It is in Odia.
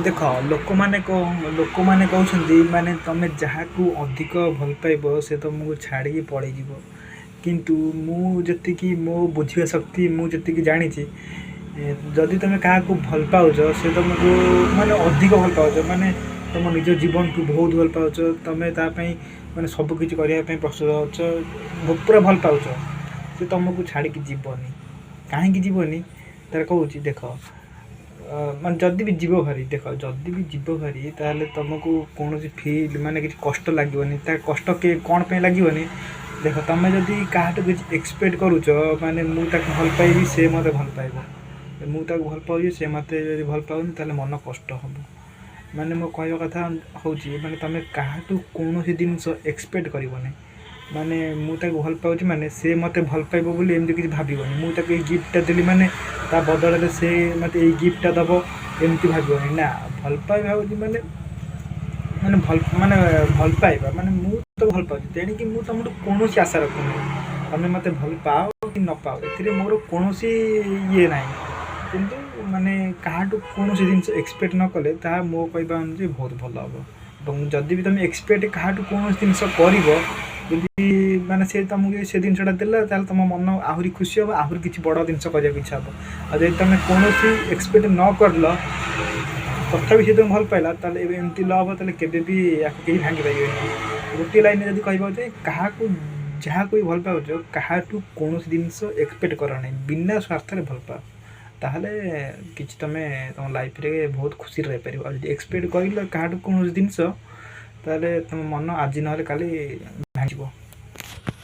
ଦେଖ, ଲୋକମାନେ କହୁଛନ୍ତି ମାନେ ତମେ ଯାହାକୁ ଅଧିକ ଭଲ ପାଇବ ସେ ତମକୁ ଛାଡ଼ିକି ପଳେଇଯିବ। କିନ୍ତୁ ମୁଁ ଯେତିକି ମୋ ବୁଝିବା ଶକ୍ତି, ମୁଁ ଯେତିକି ଜାଣିଛି, ଯଦି ତମେ କାହାକୁ ଭଲ ପାଉଛ, ସେ ତମକୁ ମାନେ ଅଧିକ ଭଲ ପାଉଛ, ମାନେ ତମ ନିଜ ଜୀବନଠୁ ବହୁତ ଭଲ ପାଉଛ, ତମେ ତା ପାଇଁ ମାନେ ସବୁ କିଛି କରିବା ପାଇଁ ପ୍ରସ୍ତୁତ ଅଛ, ପୁରା ଭଲ ପାଉଛ, ସେ ତମକୁ ଛାଡ଼ିକି ଯିବନି। କାହିଁକି ଯିବନି ତାର କହୁଛି ଦେଖ। ମାନେ ଯଦି ବି ଯିବ ଭାରି, ଦେଖ, ଯଦି ବି ଯିବ ଭାରି, ତାହେଲେ ତୁମକୁ କୌଣସି ଫିଲ୍ ମାନେ କିଛି କଷ୍ଟ ଲାଗିବନି। ତା କଷ୍ଟ କିଏ କ'ଣ ପାଇଁ ଲାଗିବନି? ଦେଖ, ତୁମେ ଯଦି କାହାଠୁ କିଛି ଏକ୍ସପେକ୍ଟ କରୁଛ, ମାନେ ମୁଁ ତାକୁ ଭଲ ପାଇବି, ସେ ମୋତେ ଭଲ ପାଇବ, ମୁଁ ତାକୁ ଭଲ ପାଉଛି, ସେ ମୋତେ ଯଦି ଭଲ ପାଉନି, ତାହେଲେ ମନ କଷ୍ଟ ହେବ। ମାନେ ମୋ କହିବା କଥା ହେଉଛି, ମାନେ ତୁମେ କାହାଠୁ କୌଣସି ଜିନିଷ ଏକ୍ସପେକ୍ଟ କରିବନି। ମାନେ ମୁଁ ତାକୁ ଭଲ ପାଉଛି ମାନେ ସେ ମୋତେ ଭଲ ପାଇବ ବୋଲି ଏମିତି କିଛି ଭାବିବନି। ମୁଁ ତାକୁ ଏଇ ଗିଫ୍ଟଟା ଦେଲି ମାନେ ତା ବଦଳରେ ସେ ମୋତେ ଏଇ ଗିଫ୍ଟଟା ଦେବ, ଏମିତି ଭାବିବନି ନା। ଭଲ ପାଇବା ହେଉଛି ମାନେ ମାନେ ଭଲ ମାନେ ଭଲ ପାଇବା ମାନେ ମୁଁ ତ ଭଲ ପାଉଛି, ତେଣିକି ମୁଁ ତୁମଠୁ କୌଣସି ଆଶା ରଖୁନି। ତୁମେ ମୋତେ ଭଲ ପାଅ କି ନ ପାଅ, ଏଥିରେ ମୋର କୌଣସି ଇଏ ନାହିଁ। କିନ୍ତୁ ମାନେ କାହାଠୁ କୌଣସି ଜିନିଷ ଏକ୍ସପେକ୍ଟ ନ କଲେ ତାହା ମୋ କହିବା ଅନୁଯାୟୀ ବହୁତ ଭଲ ହେବ। ଏବଂ ଯଦି ବି ତୁମେ ଏକ୍ସପେକ୍ଟ କାହାଠୁ କୌଣସି ଜିନିଷ କରିବ, ଯଦି ମାନେ ସେ ତୁମକୁ ସେ ଜିନିଷଟା ଦେଲା, ତାହେଲେ ତୁମ ମନ ଆହୁରି ଖୁସି ହେବ, ଆହୁରି କିଛି ବଡ଼ ଜିନିଷ କରିବାକୁ ଇଚ୍ଛା ହେବ। ଆଉ ଯଦି ତୁମେ କୌଣସି ଏକ୍ସପେକ୍ଟ ନ କରିଲ, ତଥାପି ସେ ତୁମକୁ ଭଲ ପାଇଲା, ତାହେଲେ ଏବେ ଏମିତି ଲଭ୍ ତାହେଲେ କେବେ ବି ୟାକୁ କେହି ଭାଙ୍ଗି ପାରିବେନି। ଗୋଟିଏ ଲାଇନ୍ରେ ଯଦି କହିବାକୁ ଯେ କାହାକୁ ଯାହାକୁ ବି ଭଲ ପାଉଛ, କାହାଠୁ କୌଣସି ଜିନିଷ ଏକ୍ସପେକ୍ଟ କର ନାହିଁ, ବିନା ସ୍ୱାର୍ଥରେ ଭଲ ପାଅ, ତାହେଲେ କିଛି ତୁମେ ତୁମ ଲାଇଫ୍ରେ ବହୁତ ଖୁସିରେ ରହିପାରିବ। ଆଉ ଯଦି ଏକ୍ସପେକ୍ଟ କରିଲ କାହାଠୁ କୌଣସି ଜିନିଷ, ତାହେଲେ ତୁମ ମନ ଆଜି ନହେଲେ କାଲି ଭାଙ୍ଗିଯିବ।